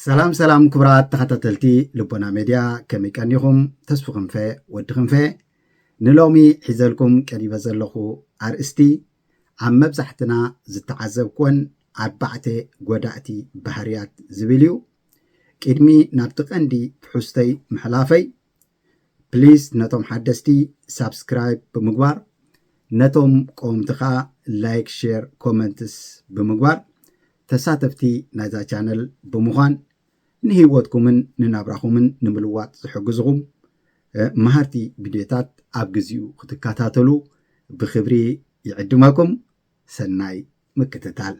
ሰላም ሰላም ክቡራት ተኸታተልቲ ልቦና ሜድያ፣ ከመይ ቀኒኹም? ተስፉ ክንፈ፣ ወዲ ክንፈ፣ ንሎሚ ሒዘልኩም ቀሪበ ዘለኹ ኣርእስቲ ኣብ መብዛሕትና ዝተዓዘብኩወን ኣርባዕተ ጎዳእቲ ባህርያት ዝብል እዩ። ቅድሚ ናብቲ ቀንዲ ትሕዝቶይ ምሕላፈይ፣ ፕሊስ ነቶም ሓደስቲ ሳብስክራይብ ብምግባር፣ ነቶም ቀወምቲ ኸዓ ላይክ፣ ሼር፣ ኮመንትስ ብምግባር ተሳተፍቲ ናይዛ ቻነል ብምዃን ንህይወትኩምን ንናብራኹምን ንምልዋጥ ዝሕግዝኹም መሃርቲ ቪድዮታት ኣብ ግዚኡ ክትከታተሉ ብኽብሪ ይዕድመኩም። ሰናይ ምክትታል።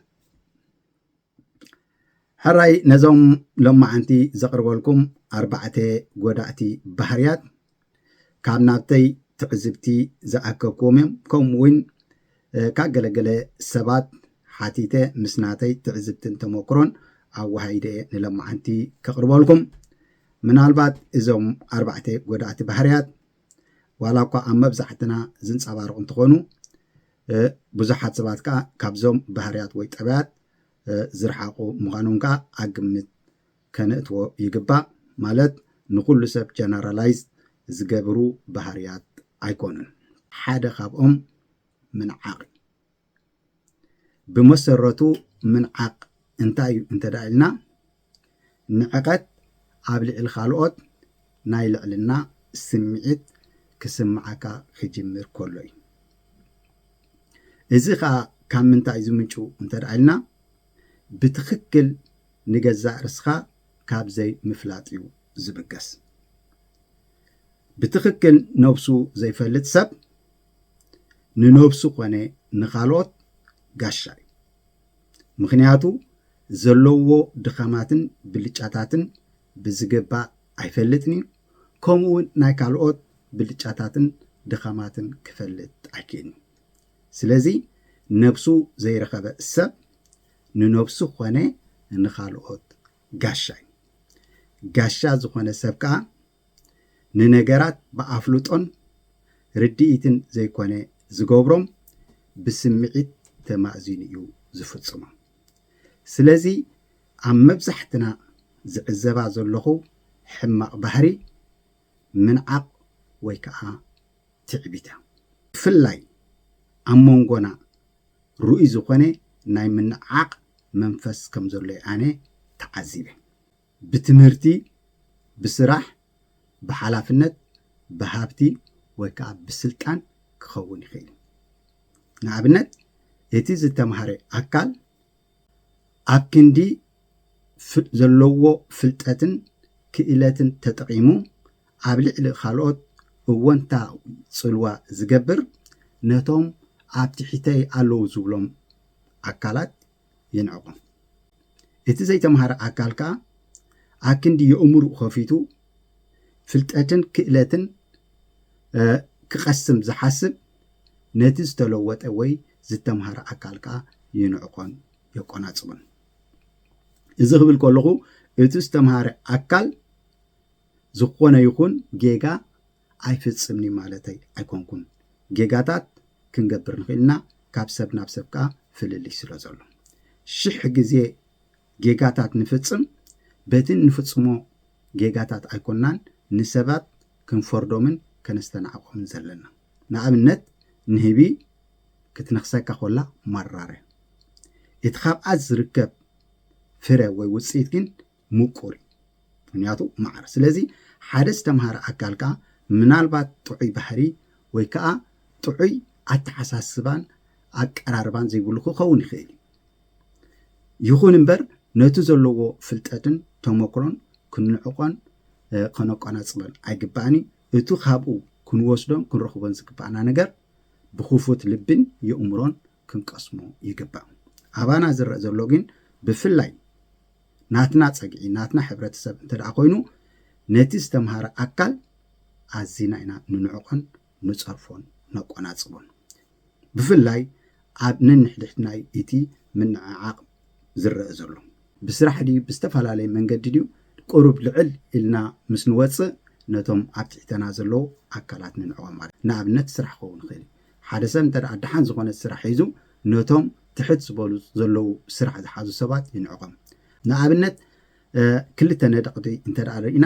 ሕራይ ነዞም ሎማዓንቲ ዘቕርበልኩም ኣርባዕተ ጎዳእቲ ባህርያት ካብ ናብተይ ትዕዝብቲ ዝኣከብኩዎም እዮም። ከምኡ እውን ካብ ገለገለ ሰባት ሓቲተ ምስ ናተይ ትዕዝብትን ተመክሮን ኣወሃይደ እየ ንሎማዓንቲ ከቕርበልኩም። ምናልባት እዞም ኣርባዕተ ጎዳእቲ ባህርያት ዋላ እኳ ኣብ መብዛሕትና ዝንፀባርቑ እንትኾኑ፣ ብዙሓት ሰባት ከዓ ካብዞም ባህርያት ወይ ጠባያት ዝረሓቑ ምዃኖም ከዓ ኣብ ግምት ከነእትዎ ይግባእ። ማለት ንኩሉ ሰብ ጀነራላይዝ ዝገብሩ ባህርያት ኣይኮኑን። ሓደ ካብኦም ምንዓቕ እዩ። ብመሰረቱ ምንዓቕ እንታይ እዩ እንተ ደኣ ኢልና፣ ንዕቐት ኣብ ልዕሊ ካልኦት ናይ ልዕልና ስምዒት ክስምዓካ ክጅምር ከሎ እዩ። እዚ ኸኣ ካብ ምንታይ ዝምንጩ እንተ ደኣ ኢልና፣ ብትኽክል ንገዛእ ርስኻ ካብ ዘይምፍላጥ እዩ ዝብገስ። ብትኽክል ነብሱ ዘይፈልጥ ሰብ ንነብሱ ኮነ ንኻልኦት ጋሻ እዩ። ምኽንያቱ ዘለዎ ድኻማትን ብልጫታትን ብዝግባእ ኣይፈልጥን እዩ። ከምኡ እውን ናይ ካልኦት ብልጫታትን ድኻማትን ክፈልጥ ኣይክእልን እዩ። ስለዚ ነብሱ ዘይረኸበ ሰብ ንነብሱ ኮነ ንኻልኦት ጋሻ እዩ። ጋሻ ዝኾነ ሰብ ከዓ ንነገራት ብኣፍልጦን ርድኢትን ዘይኮነ ዝገብሮም ብስምዒት ተማእዚኑ እዩ ዝፍጽሞም። ስለዚ ኣብ መብዛሕትና ዝዕዘባ ዘለኹ ሕማቕ ባህሪ ምንዓቕ ወይ ከዓ ትዕቢት እያ። ብፍላይ ኣብ መንጎና ርኡይ ዝኾነ ናይ ምንዓቕ መንፈስ ከም ዘሎ ኣነ ተዓዚበ። ብትምህርቲ፣ ብስራሕ፣ ብሓላፍነት፣ ብሃብቲ ወይ ከዓ ብስልጣን ክኸውን ይኽእል እዩ። ንኣብነት እቲ ዝተምሃረ ኣካል ኣብ ክንዲ ዘለዎ ፍልጠትን ክእለትን ተጠቒሙ ኣብ ልዕሊ ካልኦት እወንታ ጽልዋ ዝገብር ነቶም ኣብ ትሕተይ ኣለዉ ዝብሎም ኣካላት ይንዕቑ። እቲ ዘይተምሃረ ኣካል ከኣ ኣክንዲ የእምርኡ ከፊቱ ፍልጠትን ክእለትን ክቐስም ዝሓስብ ነቲ ዝተለወጠ ወይ ዝተምሃረ ኣካል ከኣ ይንዕቆን የቆናጽቦን። እዚ ክብል ከለኹ እቲ ዝተምሃረ ኣካል ዝኾነ ይኹን ጌጋ ኣይፍጽምኒ ማለተይ ኣይኮንኩን። ጌጋታት ክንገብር ንኽእል ኢና፣ ካብ ሰብ ናብ ሰብ ከኣ ፍልልይ ስለ ዘሎ። ሽሕ ግዜ ጌጋታት ንፍጽም፣ በቲ ንፍጽሞ ጌጋታት ኣይኮንናን ንሰባት ክንፈርዶምን ከነስተናዕቆምን ዘለና። ንኣብነት ንህቢ ክትነኽሰካ ኮላ መራረ፣ እቲ ካብኣ ዝርከብ ፍረ ወይ ውጽኢት ግን ምቁር እዩ፣ ምኽንያቱ ማዕረ። ስለዚ ሓደ ዝተምሃረ ኣካል ከኣ ምናልባት ጥዑይ ባህሪ ወይ ከኣ ጥዑይ ኣተሓሳስባን ኣቀራርባን ዘይብሉ ክኸውን ይኽእል እዩ። ይኹን እምበር ነቲ ዘለዎ ፍልጠትን ተመክሮን ክንዕቆን ከነቆናጽበን ኣይግባእን እዩ። እቲ ካብኡ ክንወስዶን ክንረኽቦን ዝግባእና ነገር ብኽፉት ልብን የእምሮን ክንቀስሞ ይግባእ። ኣባና ዝረአ ዘሎ ግን ብፍላይ ናትና ጸግዒ ናትና ሕብረተሰብ እንተ ደኣ ኮይኑ ነቲ ዝተምሃረ ኣካል ኣዚና ኢና ንንዕቆን ንጸርፎን ነቆናጽቦን። ብፍላይ ኣብ ነንሕድሕድ ናይ እቲ ምንዕዓቕ ዝረአ ዘሎ ብስራሕ ድዩ ብዝተፈላለየ መንገዲ ድዩ ቁሩብ ልዕል ኢልና ምስ ንወጽእ ነቶም ኣብ ትሕተና ዘለዉ ኣካላት ንንዕቖም ማለት ንኣብነት ስራሕ ክኸውን ይኽእል ሓደ ሰብ እንተ ደኣ ደሓን ዝኾነ ስራሕ ሒዙ ነቶም ትሕት ዝበሉ ዘለዉ ስራሕ ዝሓዙ ሰባት ይንዕቖም ንኣብነት ክልተ ነዳቕቲ እንተ ርኢና፣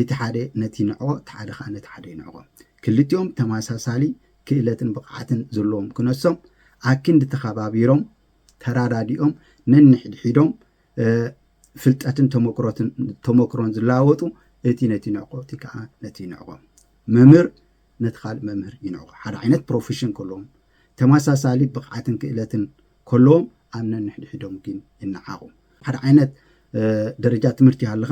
እቲ ሓደ ነቲ ንዕቆ፣ እቲ ሓደ ከዓ ነቲ ሓደ ይንዕቆ። ክልቲኦም ተመሳሳሊ ክእለትን ብቕዓትን ዘለዎም ክነሶም፣ ኣክንዲ ተኸባቢሮም፣ ተራዳዲኦም፣ ነንሕድሒዶም ፍልጠትን ተመክሮን ዝለዋወጡ፣ እቲ ነቲ ንዕቆ፣ እቲ ከዓ ነቲ ይንዕቆ። መምህር ነቲ ካልእ መምህር ይንዕቆ። ሓደ ዓይነት ፕሮፌሽን ከለዎም፣ ተመሳሳሊ ብቕዓትን ክእለትን ከለዎም፣ ኣብ ነንሕድሕዶም ግን ይነዓቑ። ሓደ ዓይነት ደረጃ ትምህርቲ ሃልኻ፣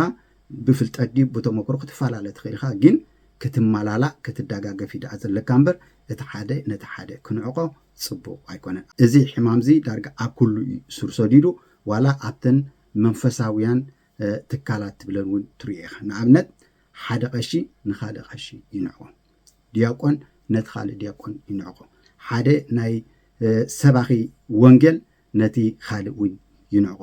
ብፍልጠት ድዩ ብተመክሮ ክትፈላለ ትኽእል ኢኻ፣ ግን ክትመላላእ ክትደጋገፍ እዩ ደኣ ዘለካ እምበር፣ እቲ ሓደ ነቲ ሓደ ክንዕቆ ጽቡቕ ኣይኮነን። እዚ ሕማምዚ ዳርጋ ኣብ ኩሉ እዩ ስር ሰዲዱ፣ ዋላ ኣብተን መንፈሳውያን ትካላት ትብለን እውን ትሪኦ ኢኻ። ንኣብነት፣ ሓደ ቀሺ ንኻልእ ቀሺ ይንዕቆ፣ ዲያቆን ነቲ ካልእ ዲያቆን ይንዕቆ፣ ሓደ ናይ ሰባኺ ወንጌል ነቲ ካልእ እውን ይንዕቆ፣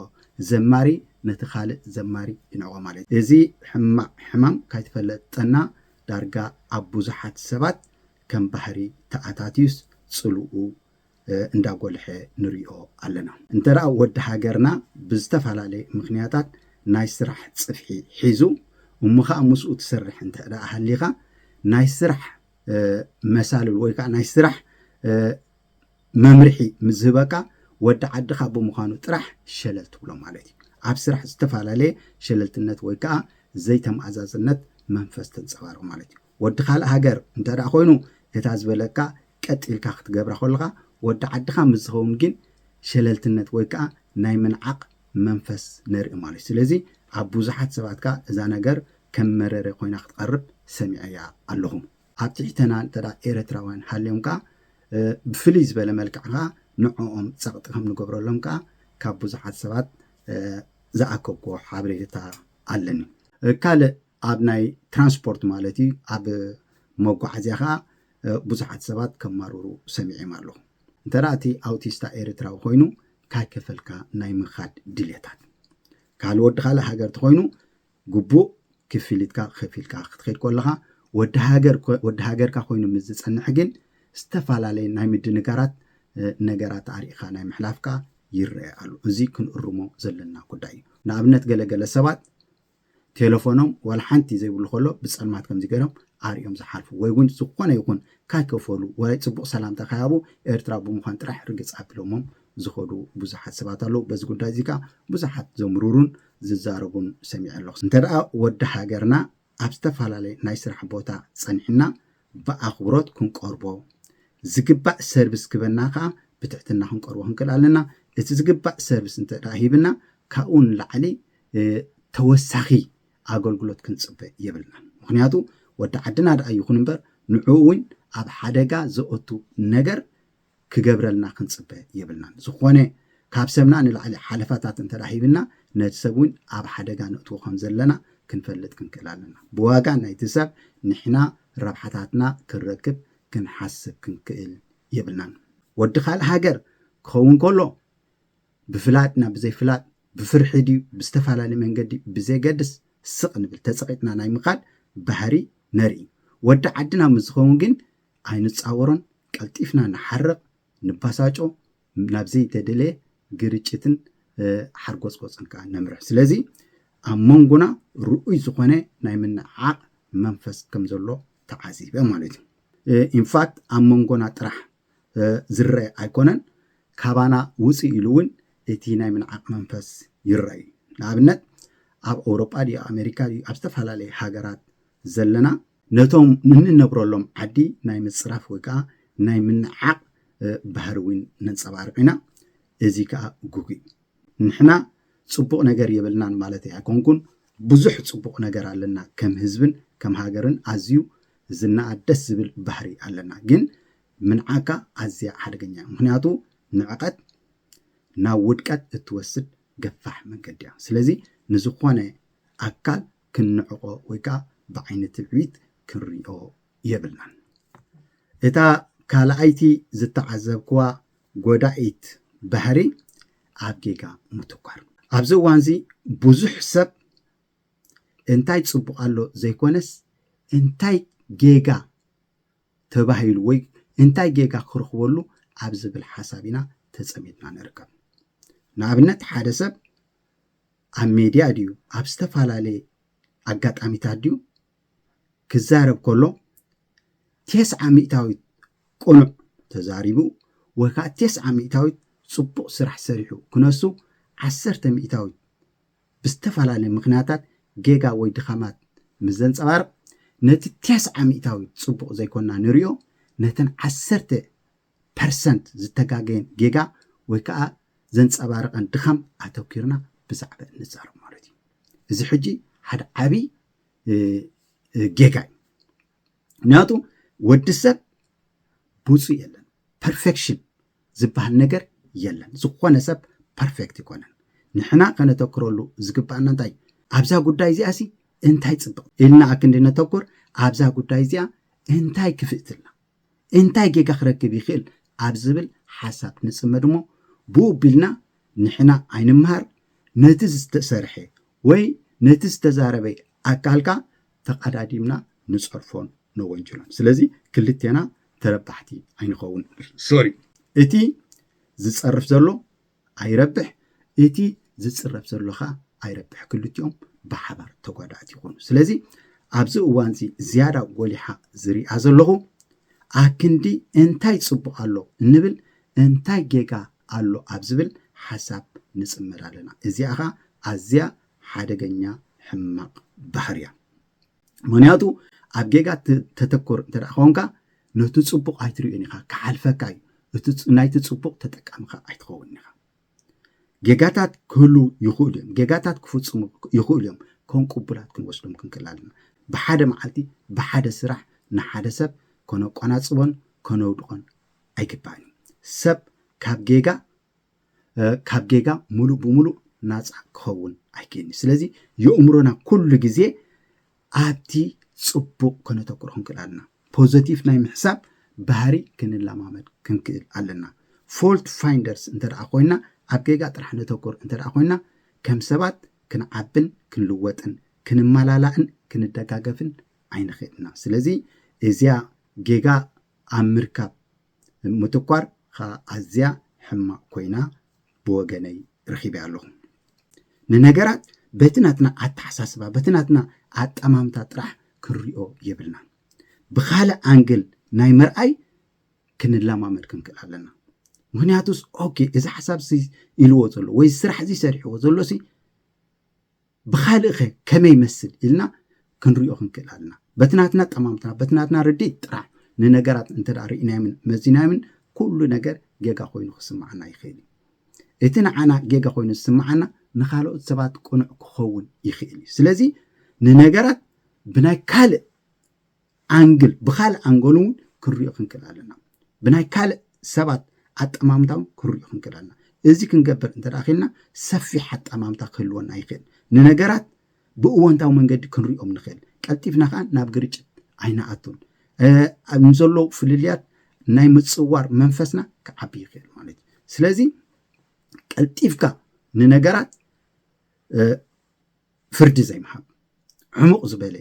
ዘማሪ ነቲ ካልእ ዘማሪ ይንዕቆ ማለት እዩ። እዚ ሕማቕ ሕማም ካይተፈለጠና፣ ዳርጋ ኣብ ብዙሓት ሰባት ከም ባህሪ ተኣታትዩስ ጽልኡ እንዳጎልሐ ንሪኦ ኣለና። እንተ ደኣ ወዲ ሃገርና ብዝተፈላለየ ምኽንያታት ናይ ስራሕ ጽፍሒ ሒዙ፣ እሞ ኸኣ ምስኡ ትሰርሕ እንተ ደኣ ሃሊኻ፣ ናይ ስራሕ መሳልል ወይ ከዓ ናይ ስራሕ መምርሒ ምስ ዝህበካ፣ ወዲ ዓድኻ ብምዃኑ ጥራሕ ሸለል ትብሎ ማለት እዩ። ኣብ ስራሕ ዝተፈላለየ ሸለልትነት ወይ ከዓ ዘይተመኣዛዝነት መንፈስ ተንጸባርቕ ማለት እዩ። ወዲ ካልእ ሃገር እንተ ደኣ ኮይኑ፣ እታ ዝበለካ ቀጥ ኢልካ ክትገብራ ከለኻ፣ ወዲ ዓድኻ ምስ ዝኸውን ግን ሸለልትነት ወይ ከዓ ናይ ምንዓቕ መንፈስ ነርኢ ማለት እዩ። ስለዚ ኣብ ብዙሓት ሰባት ከኣ እዛ ነገር ከም መረረ ኮይና ክትቐርብ ሰሚዐያ ኣለኹ። ኣብ ትሕተና እንተ ደኣ ኤርትራውያን ሃልዮም ከኣ፣ ብፍልይ ዝበለ መልክዕ ከኣ ንዕኦም ጸቕጢ ከም ንገብረሎም ከኣ ካብ ብዙሓት ሰባት ዝኣከብክዎ ሓበሬታ ኣለኒ። ካልእ ኣብ ናይ ትራንስፖርት ማለት እዩ፣ ኣብ መጓዓዝያ ከኣ ብዙሓት ሰባት ከማርሩ ሰሚዐም ኣለኹ። እንተ ደኣ እቲ ኣውቲስታ ኤርትራዊ ኮይኑ፣ ካይከፈልካ ናይ ምኻድ ድልየታት። ካልእ ወዲ ካልእ ሃገር ተኾይኑ፣ ግቡእ ክፍሊትካ ከፊልካ ክትኸይድ ከለኻ፣ ወዲ ሃገር ኮ-፣ ወዲ ሃገርካ ኮይኑ ምስ ዝጸንሕ ግን፣ ዝተፈላለየ ናይ ምድንጋራት ነገራት ኣርኢኻ ናይ ምሕላፍካ ይረአ ኣሎ። እዚ ክንእርሞ ዘለና ጉዳይ እዩ። ንኣብነት፣ ገለገለ ሰባት ቴሌፎኖም ዋላ ሓንቲ ዘይብሉ ከሎ ብጸልማት ከምዚ ገይሮም ኣርእዮም ዝሓልፉ፣ ወይ እውን ዝኾነ ይኹን ካይከፈሉ ወይ ጽቡቕ ሰላምታ ካይሃቡ፣ ኤርትራ ብምዃን ጥራሕ ርግጽ ኣቢሎሞም ዝኸዱ ብዙሓት ሰባት ኣለዉ። በዚ ጉዳይ እዚ ከኣ ብዙሓት ዘምርሩን ዝዛረቡን ሰሚዐ ኣለኹ። እንተ ደኣ ወዲ ሃገርና ኣብ ዝተፈላለየ ናይ ስራሕ ቦታ ጸኒሕና ብኣኽብሮት ክንቀርቦ፣ ዝግባእ ሰርቪስ ክበና ከኣ ብትሕትና ክንቀርቦ ክንክእል ኣለና። እቲ ዝግባእ ሰርቪስ እንተ ደኣ ሂብና፣ ካብኡ ንላዕሊ ተወሳኺ ኣገልግሎት ክንጽበ የብልናን። ምኽንያቱ ወዲ ዓድና ደኣ ይኹን እምበር፣ ንዕኡ እውን ኣብ ሓደጋ ዘእቱ ነገር ክገብረልና ክንጽበ የብልናን። ዝኾነ ካብ ሰብና ንላዕሊ ሓለፋታት እንተ ደኣ ሂብና፣ ነቲ ሰብ እውን ኣብ ሓደጋ ነእትዎ ከም ዘለና ክንፈልጥ ክንክእል ኣለና። ብዋጋ ናይቲ ሰብ ንሕና ረብሓታትና ክንረክብ ክንሓስብ ክንክእል የብልናን። ወዲ ካልእ ሃገር ክኸውን ከሎ፣ ብፍላጥና ብዘይፍላጥ፣ ብፍርሒ ድዩ ብዝተፈላለየ መንገዲ ብዘይገድስ፣ ስቕ ንብል፣ ተጸቒጥና ናይ ምኻድ ባህሪ ነርኢ። ወዲ ዓድና ምስ ዝኸውን ግን ኣይንጻወሮን፣ ቀልጢፍና ንሓርቕ፣ ንባሳጮ፣ ናብ ዘይተደለየ ግርጭትን ሓርጎጽጎጽን ከኣ ነምርሕ። ስለዚ ኣብ መንጎና ርኡይ ዝኾነ ናይ ምንዕዓቕ መንፈስ ከም ዘሎ ተዓዚበ ማለት እዩ። ኢንፋክት ኣብ መንጎና ጥራሕ ዝረአ ኣይኮነን፣ ካባና ውፅእ ኢሉ እውን እቲ ናይ ምንዓቕ መንፈስ ይረአ እዩ። ንኣብነት፣ ኣብ ኣውሮጳ ድዩ፣ ኣሜሪካ ድዩ፣ ኣብ ዝተፈላለየ ሃገራት ዘለና፣ ነቶም ንንነብረሎም ዓዲ ናይ ምፅራፍ ወይ ከዓ ናይ ምንዓቕ ባህሪ እውን ነንፀባርቕ ኢና። እዚ ከዓ ግጉይ። ንሕና ፅቡቕ ነገር የብልናን ማለት ኣይኮንኩን። ብዙሕ ፅቡቕ ነገር ኣለና። ከም ህዝብን ከም ሃገርን ኣዝዩ ዝነኣድ ደስ ዝብል ባህሪ ኣለና። ግን ምንዓቕካ ኣዝያ ሓደገኛ እያ። ምኽንያቱ ንዕቐት ናብ ውድቀት እትወስድ ገፋሕ መንገዲ እያ። ስለዚ ንዝኾነ ኣካል ክንንዕቆ ወይ ከዓ ብዓይኒ ትዕቢት ክንሪኦ የብልናን። እታ ካልኣይቲ ዝተዓዘብክዋ ጎዳኢት ባህሪ ኣብ ጌጋ ምትኳር። ኣብዚ እዋንዚ ብዙሕ ሰብ እንታይ ጽቡቕ ኣሎ ዘይኮነስ እንታይ ጌጋ ተባሂሉ ወይ እንታይ ጌጋ ክረኽበሉ ኣብ ዝብል ሓሳብ ኢና ተጸሚድና ንርከብ። ንኣብነት ሓደ ሰብ ኣብ ሜድያ ድዩ ኣብ ዝተፈላለየ ኣጋጣሚታት ድዩ ክዛረብ ከሎ፣ ተስዓ ሚእታዊት ቅኑዕ ተዛሪቡ ወይ ከዓ ተስዓ ሚእታዊት ፅቡቕ ስራሕ ሰሪሑ ክነሱ፣ ዓሰርተ ሚእታዊት ብዝተፈላለየ ምኽንያታት ጌጋ ወይ ድኻማት ምስ ዘንፀባርቕ፣ ነቲ ተስዓ ሚእታዊት ፅቡቕ ዘይኮና ንሪኦ፣ ነተን ዓሰርተ ፐርሰንት ዝተጋገየን ጌጋ ወይ ከዓ ዘንፀባረቐን ድኻም ኣተኪርና ብዛዕባ ንዛረብ ማለት እዩ። እዚ ሕጂ ሓደ ዓብዪ ጌጋ እዩ። ምክንያቱ ወዲ ሰብ ብፁዕ የለን፣ ፐርፌክሽን ዝበሃል ነገር የለን። ዝኾነ ሰብ ፐርፌክት ይኮነን። ንሕና ከነተኩረሉ ዝግባኣና እንታይ፣ ኣብዛ ጉዳይ እዚኣ ሲ እንታይ ፅብቕ ኢልና ኣክንዲ ነተኩር፣ ኣብዛ ጉዳይ እዚኣ እንታይ ክፍእትልና፣ እንታይ ጌጋ ክረክብ ይኽእል ኣብ ዝብል ሓሳብ ንፅመድ እሞ፣ ብኡ ቢልና ንሕና ኣይንምሃር፣ ነቲ ዝተሰርሐ ወይ ነቲ ዝተዛረበ ኣካልካ ተቐዳዲምና ንፀርፎን ነወንጅሎን። ስለዚ ክልቴና ተረባሕቲ ኣይንኸውን። ሶሪ፣ እቲ ዝፀርፍ ዘሎ ኣይረብሕ፣ እቲ ዝፅረፍ ዘሎ ኸዓ ኣይረብሕ። ክልቲኦም ብሓባር ተጓዳእቲ ይኾኑ። ስለዚ ኣብዚ እዋን እዚ ዝያዳ ጎሊሓ ዝሪኣ ዘለኹ፣ ኣክንዲ እንታይ ፅቡቕ ኣሎ እንብል፣ እንታይ ጌጋ ኣሎ ኣብ ዝብል ሓሳብ ንፅመድ ኣለና። እዚኣ ኸዓ ኣዝያ ሓደገኛ ሕማቕ ባህሪ እያ። ምክንያቱ ኣብ ጌጋ ተተኩር እንተ ደኣ ኾንካ፣ ነቲ ፅቡቕ ኣይትርእዮን ኢኻ፣ ክሓልፈካ እዩ። እቲ ናይቲ ፅቡቕ ተጠቃሚ ኸዓ ኣይትኸውን ኢኻ። ጌጋታት ክህሉ ይኽእሉ እዮም፣ ጌጋታት ክፍፅሙ ይኽእሉ እዮም። ከም ቅቡላት ክንወስዶም ክንክእል ኣለና። ብሓደ መዓልቲ ብሓደ ስራሕ ንሓደ ሰብ ከነቆናፅቦን ከነውድቖን ኣይግባእን እዩ። ሰብ ካብ ጌጋ ካብ ጌጋ ሙሉእ ብሙሉእ ናፃ ክኸውን ኣይክእልን። ስለዚ የእምሮና ኩሉ ግዜ ኣብቲ ፅቡቕ ከነተኩሮ ክንክእል ኣለና። ፖዘቲቭ ናይ ምሕሳብ ባህሪ ክንለማመድ ክንክእል ኣለና። ፎልት ፋይንደርስ እንተ ደኣ ኮይና፣ ኣብ ጌጋ ጥራሕ ነተኩር እንተ ደኣ ኮይና፣ ከም ሰባት ክንዓብን ክንልወጥን ክንመላላእን ክንደጋገፍን ኣይንኽእልና። ስለዚ እዚኣ ጌጋ ኣብ ምርካብ ምትኳር ኸዓ ኣዝያ ሕማቕ ኮይና ብወገነይ ረኺበያ ኣለኹ። ንነገራት በቲ ናትና ኣተሓሳስባ፣ በቲ ናትና ኣጠማምታ ጥራሕ ክንሪኦ የብልናን። ብኻልእ ኣንግል ናይ ምርኣይ ክንለማመድ ክንክእል ኣለና። ምክንያቱስ ኦኬ፣ እዚ ሓሳብ ኢልዎ ዘሎ ወይ ስራሕ እዚ ሰሪሕዎ ዘሎ ሲ ብኻልእ ኸ ከመይ ይመስል ኢልና ክንሪኦ ክንክእል ኣለና። በቲ ናትና ጠማምትና፣ በቲ ናትና ርድኢት ጥራሕ ንነገራት እንተ ደኣ ርኢናዮምን መዚናዮምን፣ ኩሉ ነገር ጌጋ ኮይኑ ክስምዓና ይኽእል እዩ። እቲ ንዓና ጌጋ ኮይኑ ዝስምዓና ንኻልኦት ሰባት ቅኑዕ ክኸውን ይኽእል እዩ። ስለዚ ንነገራት ብናይ ካልእ ኣንግል፣ ብኻልእ ኣንገል እውን ክንሪኦ ክንክእል ኣለና። ብናይ ካልእ ሰባት ኣጠማምታ እውን ክንሪኦ ክንክእል ኣለና። እዚ ክንገብር እንተ ደኣ ኽኢልና ሰፊሕ ኣጠማምታ ክህልወና ይኽእል። ንነገራት ብእወንታዊ መንገዲ ክንሪኦም ንኽእል። ቀልጢፍና ኸዓ ናብ ግርጭት ኣይንኣቱን። እ፣ ንዘለዉ ፍልልያት ናይ ምጽዋር መንፈስና ክዓቢ ይኽእል ማለት እዩ። ስለዚ ቀልጢፍካ ንነገራት፣ እ፣ ፍርዲ ዘይምሃብ፣ ዕሙቕ ዝበለ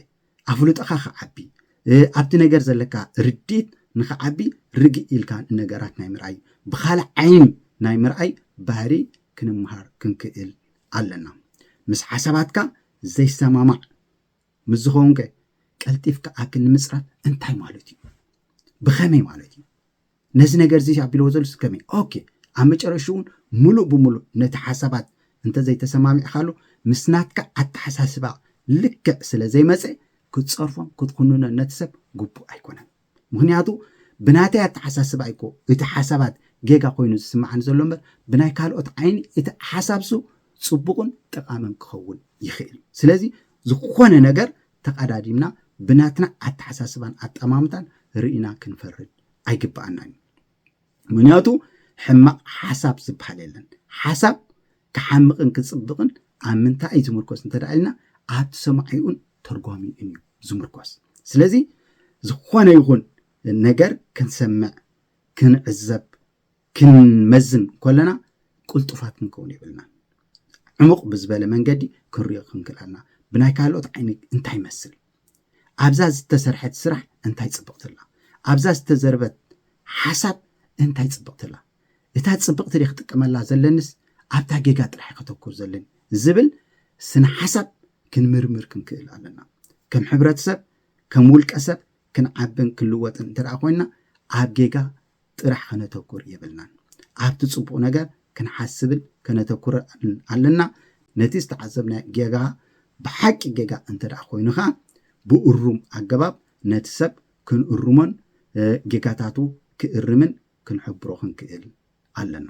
ኣፍልጦኻ ክዓቢ፣ እ፣ ኣብቲ ነገር ዘለካ ርድኢት ንኽዓቢ ርግእ ኢልካ ንነገራት ናይ ምርኣይ፣ ብኻልእ ዓይኒ ናይ ምርኣይ ባህሪ ክንምሃር ክንክእል ኣለና። ምስ ሓሳባትካ ዘይሰማማዕ ምስ ዝኸውን ከ ቀልጢፍካ ኣክል ንምጽራፍ እንታይ ማለት እዩ? ብኸመይ ማለት እዩ? ነዚ ነገር እዚ ኣቢልዎ ዘሎ ከመይ? ኦኬ፣ ኣብ መጨረሽኡ እውን ሙሉእ ብሙሉእ ነቲ ሓሳባት እንተዘይተሰማሚዕካሉ፣ ምስ ናትካ ኣተሓሳስባ ልክዕ ስለ ዘይመፀ፣ ክትፀርፎን ክትኹንኖን ነቲ ሰብ ግቡእ ኣይኮነን። ምኽንያቱ ብናተይ ኣተሓሳስባ ኣይኮ እቲ ሓሳባት ጌጋ ኮይኑ ዝስምዓኒ ዘሎ እምበር፣ ብናይ ካልኦት ዓይኒ እቲ ሓሳብሱ ፅቡቕን ጠቓምን ክኸውን ይኽእል እዩ። ስለዚ ዝኾነ ነገር ተቐዳዲምና ብናትና ኣተሓሳስባን ኣጠማምታን ርኢና ክንፈርድ ኣይግባኣናን እዩ። ምኽንያቱ ሕማቕ ሓሳብ ዝበሃል የለን። ሓሳብ ክሓምቕን ክፅብቕን ኣብ ምንታይ እዩ ዝምርኮስ እንተ ደኣ ኢልና፣ ኣብቲ ሰማዒኡን ተርጓሚኡን እዩ ዝምርኮስ። ስለዚ ዝኾነ ይኹን ነገር ክንሰምዕ፣ ክንዕዘብ፣ ክንመዝን ከለና ቅልጡፋት ክንከውን የብልናን። ዕሙቕ ብዝበለ መንገዲ ክንሪኦ ክንክእል ኣለና። ብናይ ካልኦት ዓይኒ እንታይ ይመስል? ኣብዛ ዝተሰርሐት ስራሕ እንታይ ጽብቕቲ ኣላ? ኣብዛ ዝተዘርበት ሓሳብ እንታይ ጽብቕቲ ኣላ? እታ ጽብቕቲ ድየ ክጥቀመላ ዘለንስ ኣብታ ጌጋ ጥራሕ ከተኩር ዘለኒ ዝብል ስነ ሓሳብ ክንምርምር ክንክእል ኣለና። ከም ሕብረተሰብ፣ ከም ውልቀ ሰብ ክንዓብን ክንልወጥን እንተ ደኣ ኮይና፣ ኣብ ጌጋ ጥራሕ ከነተኩር የብልናን። ኣብቲ ጽቡቕ ነገር ክንሓስብን ከነተኩር ኣለና። ነቲ ዝተዓዘብናዮ ጌጋ ብሓቂ ጌጋ እንተ ደኣ ኮይኑ ኸኣ፣ ብእሩም ኣገባብ ነቲ ሰብ ክንእርሞን ጌጋታቱ ክእርምን ክንሕብሮ ክንክእል ኣለና።